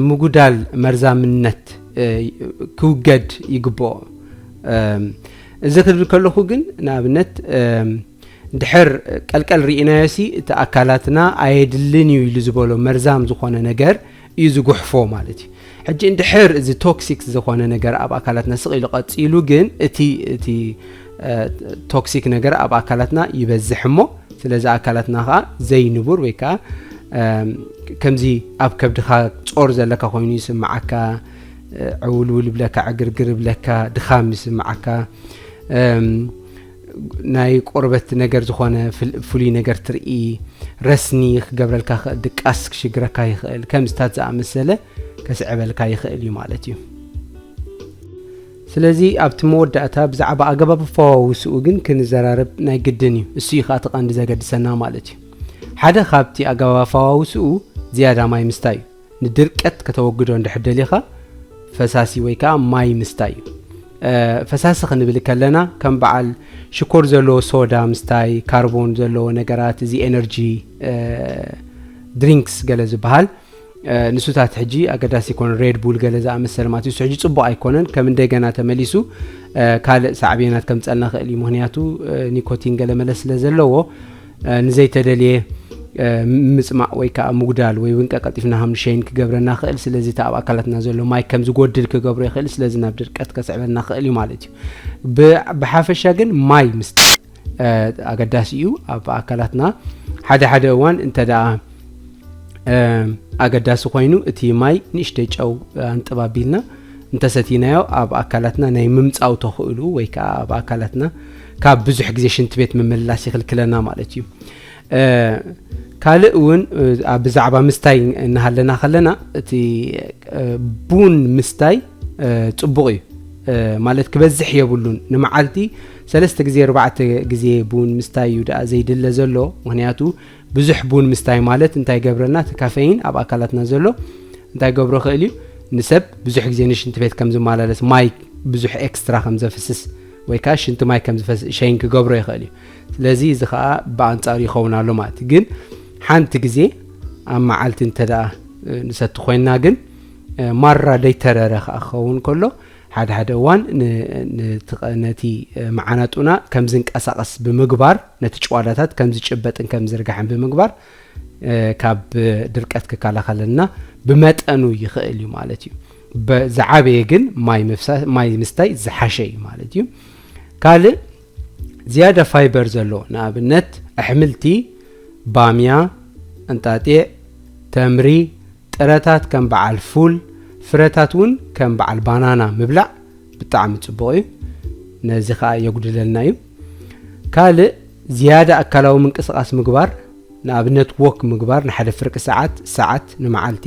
ምጉዳል መርዛምነት ክውገድ ይግብኦ። እዚ ክብል ከለኹ ግን ንኣብነት ድሕር ቀልቀል ርኢናዮ ሲ እቲ ኣካላትና ኣየድልን እዩ ኢሉ ዝበሎ መርዛም ዝኾነ ነገር እዩ ዝጉሕፎ ማለት እዩ። ሕጂ እንድሕር እዚ ቶክሲክ ዝኾነ ነገር ኣብ ኣካላትና ስቕ ኢሉ ቀፂሉ ግን እቲ እቲ ቶክሲክ ነገር ኣብ ኣካላትና ይበዝሕ እሞ ስለዚ ኣካላትና ከዓ ዘይንቡር ወይ ከዓ ከምዚ ኣብ ከብድኻ ጾር ዘለካ ኮይኑ ይስምዓካ፣ ዕውልውል ብለካ፣ ዕግርግር ብለካ፣ ድኻም ይስምዓካ፣ ናይ ቆርበት ነገር ዝኾነ ፍሉይ ነገር ትርኢ፣ ረስኒ ክገብረልካ ይኽእል፣ ድቃስ ክሽግረካ ይኽእል፣ ከምዝታት ዝኣመሰለ ከስዕበልካ ይኽእል እዩ ማለት እዩ። ስለዚ ኣብቲ መወዳእታ ብዛዕባ ኣገባብ ኣፈዋውስኡ ግን ክንዘራረብ ናይ ግድን እዩ። እሱ እዩ ከዓ እቲ ቀንዲ ዘገድሰና ማለት እዩ። ሓደ ካብቲ ኣገባብ ኣፈዋውስኡ ዝያዳ ማይ ምስታይ እዩ። ንድርቀት ከተወግዶ እንድሕር ደሊኻ ፈሳሲ ወይ ከዓ ማይ ምስታይ እዩ። ፈሳሲ ክንብል ከለና ከም በዓል ሽኮር ዘለዎ ሶዳ ምስታይ፣ ካርቦን ዘለዎ ነገራት፣ እዚ ኤነርጂ ድሪንክስ ገለ ዝበሃል ንሱታት ሕጂ ኣገዳሲ ኣይኮነን። ሬድ ቡል ገለ ዝኣመሰለ ማለት እዩ። እሱ ሕጂ ፅቡቕ ኣይኮነን። ከም እንደገና ተመሊሱ ካልእ ሳዕቤናት ከምፀልና ክእል እዩ። ምክንያቱ ኒኮቲን ገለ መለ ስለ ዘለዎ ንዘይተደልየ ምፅማቕ ወይ ከዓ ምጉዳል ወይ እውን ቀልጢፍና ሃምሸይን ክገብረና ክእል። ስለዚ እቲ ኣብ ኣካላትና ዘሎ ማይ ከም ዝጎድል ክገብሮ ይኽእል። ስለዚ ናብ ድርቀት ከስዕበልና ክእል እዩ ማለት እዩ። ብሓፈሻ ግን ማይ ምስታይ ኣገዳሲ እዩ ኣብ ኣካላትና። ሓደ ሓደ እዋን እንተ ደኣ ኣገዳሲ ኮይኑ እቲ ማይ ንእሽተይ ጨው ኣንጥብ ኣቢልና እንተሰቲናዮ ኣብ ኣካላትና ናይ ምምፃው ተኽእሉ ወይ ከዓ ኣብ ኣካላትና ካብ ብዙሕ ግዜ ሽንቲ ቤት ምምልላስ ይኽልክለና ማለት እዩ። ካልእ እውን ብዛዕባ ምስታይ እናሃለና ከለና እቲ ቡን ምስታይ ፅቡቕ እዩ። ማለት ክበዝሕ የብሉን። ንመዓልቲ ሰለስተ ግዜ ኣርባዕተ ግዜ ቡን ምስታይ እዩ ደኣ ዘይድለ ዘሎ። ምክንያቱ ብዙሕ ቡን ምስታይ ማለት እንታይ ገብረና? እቲ ካፌይን ኣብ ኣካላትና ዘሎ እንታይ ገብሮ ክእል እዩ? ንሰብ ብዙሕ ግዜ ንሽንቲ ቤት ከም ዝመላለስ፣ ማይ ብዙሕ ኤክስትራ ከም ዘፍስስ ወይ ከዓ ሽንቲ ማይ ከም ዝፈስስ ሸይን ክገብሮ ይኽእል እዩ። ስለዚ እዚ ከዓ ብኣንፃሩ ይኸውን ኣሎ ማለት እዩ። ግን ሓንቲ ግዜ ኣብ መዓልቲ እንተ ደኣ ንሰቲ ኮይንና ግን ማራ ደይተረረ ከዓ ክኸውን ከሎ ሓደ ሓደ እዋን ነቲ መዓናጡና ከም ዝንቀሳቐስ ብምግባር ነቲ ጭዋዳታት ከም ዝጭበጥን ከም ዝርጋሕን ብምግባር ካብ ድርቀት ክከላኸለልና ብመጠኑ ይኽእል እዩ ማለት እዩ። ዝዓበየ ግን ማይ ምስታይ ዝሓሸ እዩ ማለት እዩ። ካልእ ዝያዳ ፋይበር ዘለዎ ንኣብነት ኣሕምልቲ፣ ባምያ፣ እንጣጢዕ፣ ተምሪ፣ ጥረታት ከም በዓል ፉል፣ ፍረታት እውን ከም በዓል ባናና ምብላዕ ብጣዕሚ ፅቡቕ እዩ። ነዚ ከዓ የጉድለልና እዩ። ካልእ ዝያዳ ኣካላዊ ምንቅስቓስ ምግባር፣ ንኣብነት ወክ ምግባር ንሓደ ፍርቂ ሰዓት ሰዓት ንመዓልቲ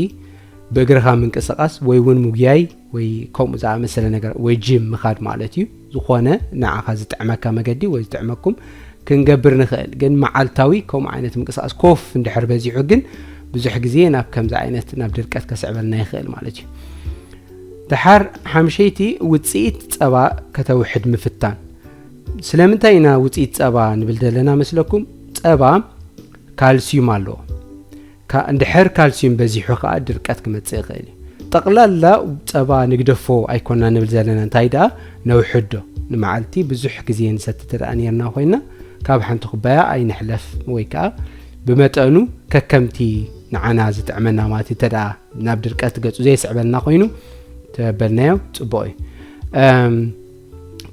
ብእግርኻ ምንቅስቓስ ወይ እውን ምጉያይ ወይ ከምኡ ዝኣመሰለ ነገር ወይ ጂም ምኻድ ማለት እዩ። ዝኾነ ንዓኻ ዝጥዕመካ መገዲ ወይ ዝጥዕመኩም ክንገብር ንኽእል። ግን መዓልታዊ ከምኡ ዓይነት ምንቅስቓስ ኮፍ እንድሕር በዚሑ ግን ብዙሕ ግዜ ናብ ከምዚ ዓይነት ናብ ድርቀት ከስዕበልና ይኽእል ማለት እዩ። ደሓር ሓምሸይቲ ውፅኢት ፀባ ከተውሕድ ምፍታን። ስለምንታይ ኢና ውፅኢት ፀባ ንብል ዘለና መስለኩም? ፀባ ካልሲዩም ኣለዎ። እንድሕር ካልሲዩም በዚሑ ከዓ ድርቀት ክመፅእ ይኽእል እዩ። ጠቕላላ ፀባ ንግደፎ ኣይኮና ንብል ዘለና፣ እንታይ ደኣ ነውሕዶ። ንመዓልቲ ብዙሕ ግዜ ንሰቲ ተደኣ ነርና ኮይና ካብ ሓንቲ ኩባያ ኣይንሕለፍ ወይ ከዓ ብመጠኑ ከከምቲ ንዓና ዝጥዕመና ማለት እንተ ደኣ ናብ ድርቀት ገፁ ዘይስዕበልና ኮይኑ ተበልናዮ ፅቡቕ እዩ።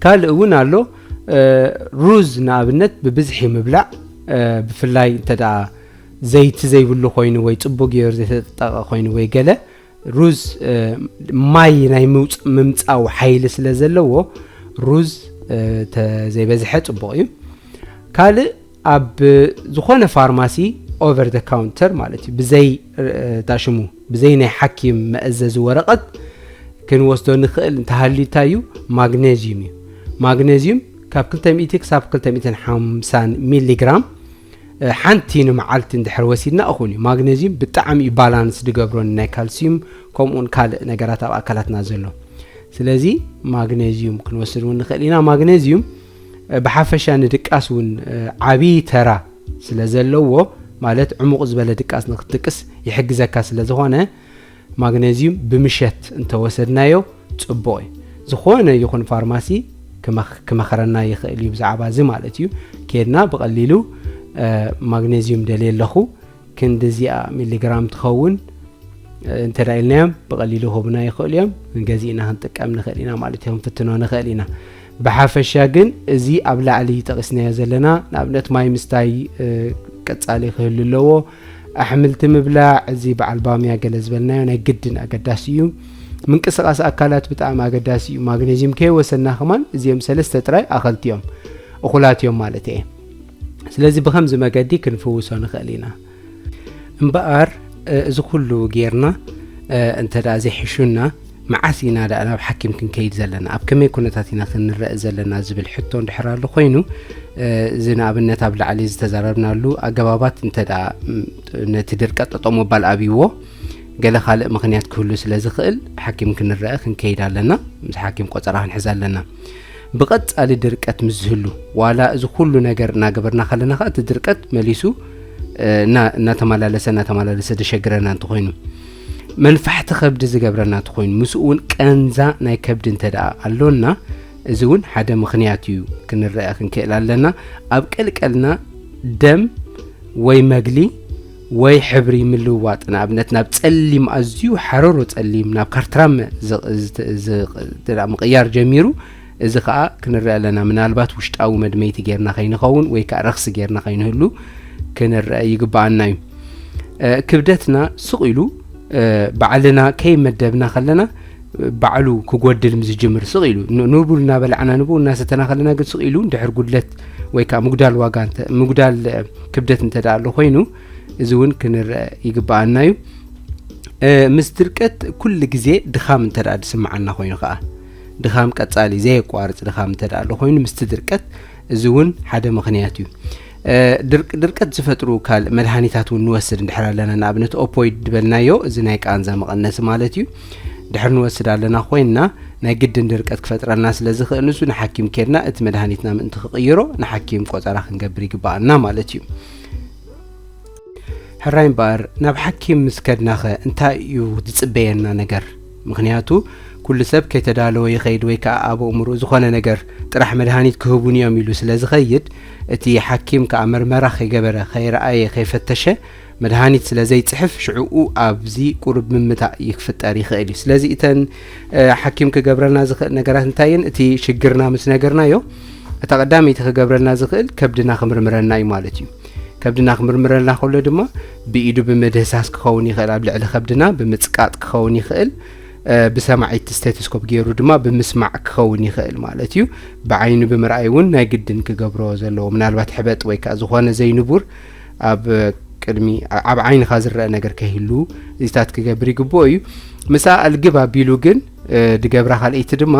ካልእ እውን ኣሎ። ሩዝ ንኣብነት ብብዝሒ ምብላዕ፣ ብፍላይ እንተ ደኣ ዘይቲ ዘይብሉ ኮይኑ ወይ ፅቡቅ ገይሩ ዘይተጠቀ ኮይኑ ወይ ገለ፣ ሩዝ ማይ ናይ ምምፃው ሓይሊ ስለ ዘለዎ ሩዝ ተዘይበዝሐ ፅቡቅ እዩ። ካልእ ኣብ ዝኾነ ፋርማሲ ኦቨር ደ ካውንተር ማለት እዩ፣ ብዘይ ታሽሙ ብዘይ ናይ ሓኪም መእዘዚ ወረቐት ክንወስዶ ንኽእል እንተሃልዩ እንታይ እዩ? ማግኔዚዩም እዩ። ማግኔዚዩም ካብ ክልተ ሚእቲ ክሳብ ክልተ ሚእትን ሓምሳን ሚሊግራም ሓንቲ ንመዓልቲ እንድሕር ወሲድና እኹን እዩ። ማግነዚዩም ብጣዕሚ እዩ ባላንስ ዝገብሮን ናይ ካልሲዩም ከምኡውን ካልእ ነገራት ኣብ ኣካላትና ዘሎ። ስለዚ ማግነዚዩም ክንወስድ እውን ንኽእል ኢና። ማግነዚዩም ብሓፈሻ ንድቃስ እውን ዓብዪ ተራ ስለ ዘለዎ፣ ማለት ዕሙቕ ዝበለ ድቃስ ንክትድቅስ ይሕግዘካ ስለ ዝኾነ፣ ማግነዚዩም ብምሸት እንተወሰድናዮ ጽቡቕ እዩ። ዝኾነ ይኹን ፋርማሲ ክመኽረና ይኽእል እዩ ብዛዕባ እዚ ማለት እዩ። ኬድና ብቐሊሉ ማግነዚዩም ደልየ ኣለኹ ክንዲ እዚኣ ሚሊግራም ትኸውን እንተ ኢልናዮም ብቐሊሉ ክህቡና ይኽእሉ እዮም። ገዚእና ክንጥቀም ንኽእል ኢና ማለት እዩ። ክንፍትኖ ንኽእል ኢና። ብሓፈሻ ግን እዚ ኣብ ላዕሊ ጠቒስናዮ ዘለና ንኣብነት ማይ ምስታይ ቀጻሊ ክህሉ ኣለዎ። ኣሕምልቲ ምብላዕ፣ እዚ በዓል ባምያ ገለ ዝበልናዮ ናይ ግድን ኣገዳሲ እዩ። ምንቅስቓስ ኣካላት ብጣዕሚ ኣገዳሲ እዩ። ማግነዚየም ከይወሰና ከማን እዚኦም ሰለስተ ጥራይ ኣኸልቲ እዮም፣ እኹላት እዮም ማለት እየ። ስለዚ ብኸምዚ መገዲ ክንፍውሶ ንኽእል ኢና። እምበኣር እዚ ኩሉ ጌርና እንተ ደኣ ዘይሕሹና መዓስ ኢና ደኣ ናብ ሓኪም ክንከይድ ዘለና? ኣብ ከመይ ኩነታት ኢና ክንረአ ዘለና ዝብል ሕቶ እንድሕር ኣሎ ኮይኑ፣ እዚ ንኣብነት ኣብ ላዕሊ ዝተዛረብናሉ ኣገባባት እንተ ደኣ ነቲ ድርቀት ጠጠው ምባል ኣብይዎ፣ ገለ ካልእ ምኽንያት ክህሉ ስለ ዝኽእል ሓኪም ክንረአ ክንከይድ ኣለና። ምስ ሓኪም ቆጸራ ክንሕዝ ኣለና። ብቐጻሊ ድርቀት ምስ ዝህሉ፣ ዋላ እዚ ኩሉ ነገር እናገበርና ከለና ከኣ እቲ ድርቀት መሊሱ እናተመላለሰ እናተመላለሰ ደሸግረና እንተኾይኑ፣ መንፋሕቲ ከብዲ ዝገብረና እንተኾይኑ፣ ምስኡ እውን ቀንዛ ናይ ከብዲ እንተ ደኣ ኣሎና፣ እዚ እውን ሓደ ምኽንያት እዩ ክንረአ ክንክእል ኣለና። ኣብ ቀልቀልና ደም ወይ መግሊ ወይ ሕብሪ ምልውዋጥ፣ ንኣብነት ናብ ጸሊም፣ ኣዝዩ ሓረሮ ጸሊም፣ ናብ ካርትራመ ምቕያር ጀሚሩ፣ እዚ ከኣ ክንርኢ ኣለና። ምናልባት ውሽጣዊ መድመይቲ ጌርና ከይንኸውን ወይ ከኣ ረኽሲ ጌርና ከይንህሉ ክንርአ ይግብኣና እዩ። ክብደትና ስቕ ኢሉ ባዕልና ከይመደብና ከለና ባዕሉ ክጎድል ምስ ዝጅምር ስቕ ኢሉ ንቡር እናበላዕና ንቡር እናሰተና ከለና ግን ስቕ ኢሉ እንድሕር ጉድለት ወይ ከዓ ምጉዳል ዋጋ ምጉዳል ክብደት እንተ ደኣ ኣሎ ኮይኑ እዚ እውን ክንርአ ይግብኣና እዩ። ምስ ድርቀት ኩሉ ግዜ ድኻም እንተ ደኣ ዝስምዓና ኮይኑ ከዓ ድኻም ቀጻሊ ዘየቋርጽ ድኻም እንተ ደኣ ኣሎ ኮይኑ ምስቲ ድርቀት እዚ እውን ሓደ ምኽንያት እዩ። ድርቀት ዝፈጥሩ ካልእ መድሃኒታት እውን ንወስድ እንድሕር ኣለና፣ ንኣብነት ኦፖይድ ዝበልናዮ እዚ ናይ ቃንዛ መቐነሲ ማለት እዩ። ድሕር ንወስድ ኣለና ኮይንና ናይ ግድን ድርቀት ክፈጥረልና ስለ ዝኽእል ንሱ ንሓኪም ኬድና እቲ መድሃኒትና ምእንቲ ክቕይሮ ንሓኪም ቆጸራ ክንገብር ይግብኣና ማለት እዩ። ሕራይ እምበኣር ናብ ሓኪም ምስ ከድናኸ እንታይ እዩ ዝጽበየና ነገር? ምኽንያቱ ኩሉ ሰብ ከይተዳለወ ይኸይድ ወይ ከኣ ኣብ ኣእምሮኡ ዝኾነ ነገር ጥራሕ መድሃኒት ክህቡኒ እዮም ኢሉ ስለ ዝኸይድ እቲ ሓኪም ከኣ መርመራ ከይገበረ ከይረኣየ ከይፈተሸ መድሃኒት ስለ ዘይጽሕፍ ሽዕኡ ኣብዚ ቁሩብ ምምታእ ይክፍጠር ይኽእል እዩ። ስለዚ እተን ሓኪም ክገብረልና ዝኽእል ነገራት እንታይ እየን? እቲ ሽግርና ምስ ነገርናዮ እታ ቀዳመይቲ ክገብረልና ዝኽእል ከብድና ክምርምረልና እዩ ማለት እዩ። ከብድና ክምርምረልና ከሎ ድማ ብኢዱ ብምድህሳስ ክኸውን ይኽእል፣ ኣብ ልዕሊ ከብድና ብምጽቃጥ ክኸውን ይኽእል፣ ብሰማዒት ስቴቶስኮፕ ገይሩ ድማ ብምስማዕ ክኸውን ይኽእል ማለት እዩ። ብዓይኑ ብምርኣይ እውን ናይ ግድን ክገብሮ ዘለዎ ምናልባት ሕበጥ ወይ ከዓ ዝኾነ ዘይንቡር ኣብ ቅድሚ ኣብ ዓይንኻ ዝረአ ነገር ከይህሉ እዚታት ክገብር ይግብኦ እዩ። ምሳ ኣልግብ ኣቢሉ ግን ድገብራ ካልኣይቲ ድማ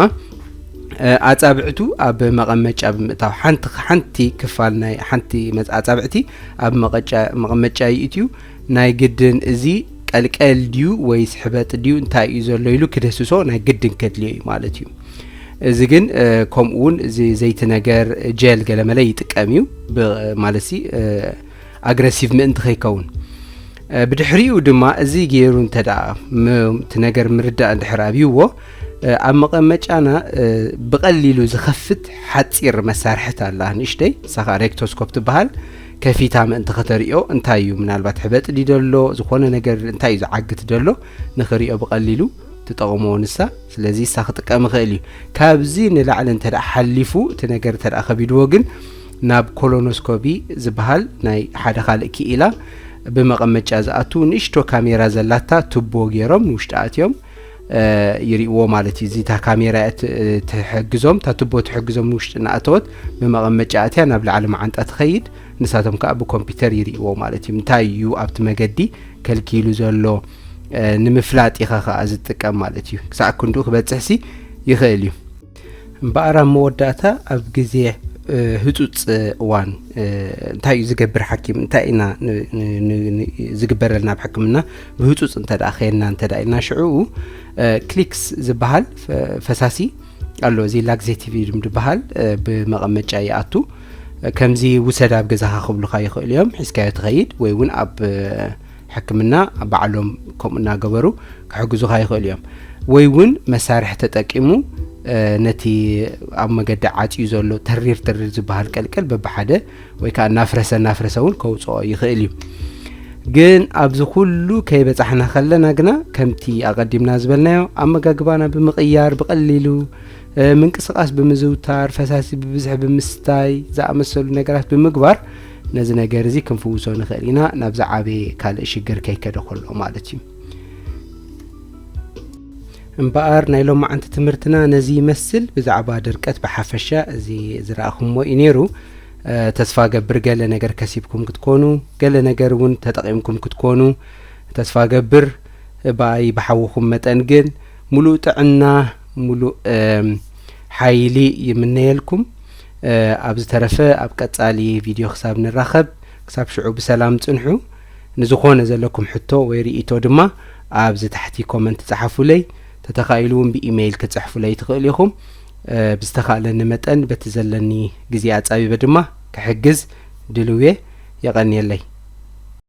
ኣጻብዕቱ ኣብ መቐመጫ ብምእታው ሓንቲ ሓንቲ ክፋል ናይ ሓንቲ ኣጻብዕቲ ኣብ መቐመጫ ይእትዩ። ናይ ግድን እዚ ቀልቀል ድዩ ወይስ ሕበጥ ድዩ እንታይ እዩ ዘሎ ኢሉ ክደስሶ ናይ ግድን ከድልዮ እዩ ማለት እዩ። እዚ ግን ከምኡ እውን እዚ ዘይቲ ነገር ጀል ገለመለ ይጥቀም እዩ ማለት ሲ ኣግረሲቭ ምእንቲ ከይከውን። ብድሕሪኡ ድማ እዚ ገይሩ እንተ ደኣ እቲ ነገር ምርዳእ እንድሕር ኣብይዎ ኣብ መቐመጫና ብቐሊሉ ዝኸፍት ሓፂር መሳርሕት ኣላ ንእሽተይ፣ ንሳ ከዓ ሬክቶስኮፕ ትበሃል። ከፊታ ምእንቲ ከተርእዮ እንታይ እዩ ምናልባት ሕበጥ ድዩ ደሎ ዝኾነ ነገር እንታይ እዩ ዝዓግት ደሎ ንኽርእዮ ብቐሊሉ ትጠቕሞ ንሳ። ስለዚ ንሳ ክጥቀም ይኽእል እዩ። ካብዚ ንላዕሊ እንተ ደኣ ሓሊፉ እቲ ነገር እንተ ደኣ ከቢድዎ ግን ናብ ኮሎኖስኮቢ ዝበሃል ናይ ሓደ ካልእ ክኢላ ብመቐመጫ ዝኣቱ ንእሽቶ ካሜራ ዘላታ ቱቦ ገይሮም ንውሽጢ ኣትዮም ይርእዎ ማለት እዩ። እዚ እታ ካሜራ እያ ትሕግዞም፣ እታ ቱቦ ትሕግዞም ንውሽጢ እናኣተወት ብመቐመጫ ኣትያ ናብ ላዕሊ መዓንጣ ትኸይድ፣ ንሳቶም ከዓ ብኮምፒውተር ይርእዎ ማለት እዩ። እንታይ እዩ ኣብቲ መገዲ ከልኪሉ ዘሎ ንምፍላጥ ኢኻ ከዓ ዝጥቀም ማለት እዩ። ክሳዕ ክንድኡ ክበፅሕሲ ይኽእል እዩ። እምበኣር ኣብ መወዳእታ ኣብ ግዜ ህጹጽ እዋን እንታይ እዩ ዝገብር ሓኪም? እንታይ ኢና ዝግበረልና ኣብ ሕክምና? ብህጹጽ እንተ ደኣ ከየና እንተ ደኣ ኢልና ሽዕኡ ክሊክስ ዝበሃል ፈሳሲ ኣሎ። እዚ ላግዜቲቭ እዩ ዝበሃል፣ ብመቐመጫ ይኣቱ። ከምዚ ውሰድ ኣብ ገዛኻ ክብሉኻ ይኽእሉ እዮም፣ ሒዝካዮ ትኸይድ ወይ እውን ኣብ ሕክምና ባዕሎም ከምኡ እናገበሩ ክሕግዙኻ ይኽእሉ እዮም። ወይ እውን መሳርሒ ተጠቂሙ ነቲ ኣብ መገዲ ዓፅዩ ዘሎ ተሪር ተሪር ዝበሃል ቀልቀል በብሓደ ወይ ከዓ እናፍረሰ እናፍረሰ እውን ከውፅኦ ይኽእል እዩ። ግን ኣብዚ ኩሉ ከይበፃሕና ከለና ግና ከምቲ ኣቐዲምና ዝበልናዮ ኣመጋግባና ብምቕያር ብቐሊሉ ምንቅስቓስ ብምዝውታር፣ ፈሳሲ ብብዝሒ ብምስታይ ዝኣመሰሉ ነገራት ብምግባር ነዚ ነገር እዚ ክንፍውሶ ንኽእል ኢና፣ ናብ ዝዓበየ ካልእ ሽግር ከይከደ ከሎ ማለት እዩ። እምበኣር ናይ ሎማዓንቲ ትምህርትና ነዚ ይመስል። ብዛዕባ ድርቀት ብሓፈሻ እዚ ዝረኣኹሞ እዩ ነይሩ። ተስፋ ገብር ገለ ነገር ከሲብኩም ክትኮኑ፣ ገለ ነገር እውን ተጠቒምኩም ክትኮኑ ተስፋ ገብር። ብኣይ ብሓውኹም መጠን ግን ሙሉእ ጥዕና፣ ሙሉእ ሓይሊ ይምነየልኩም። ኣብ ዝተረፈ ኣብ ቀጻሊ ቪድዮ ክሳብ ንራኸብ፣ ክሳብ ሽዑ ብሰላም ጽንሑ። ንዝኾነ ዘለኩም ሕቶ ወይ ርእይቶ ድማ ኣብዚ ታሕቲ ኮመንት ጸሓፉለይ። ተተኻኢሉ እውን ብኢሜይል ክትጽሕፉለይ ትኽእሉ ኢኹም። ብዝተኻእለኒ መጠን በቲ ዘለኒ ግዜ ኣጻቢበ ድማ ክሕግዝ ድልው እየ። የቐንየለይ።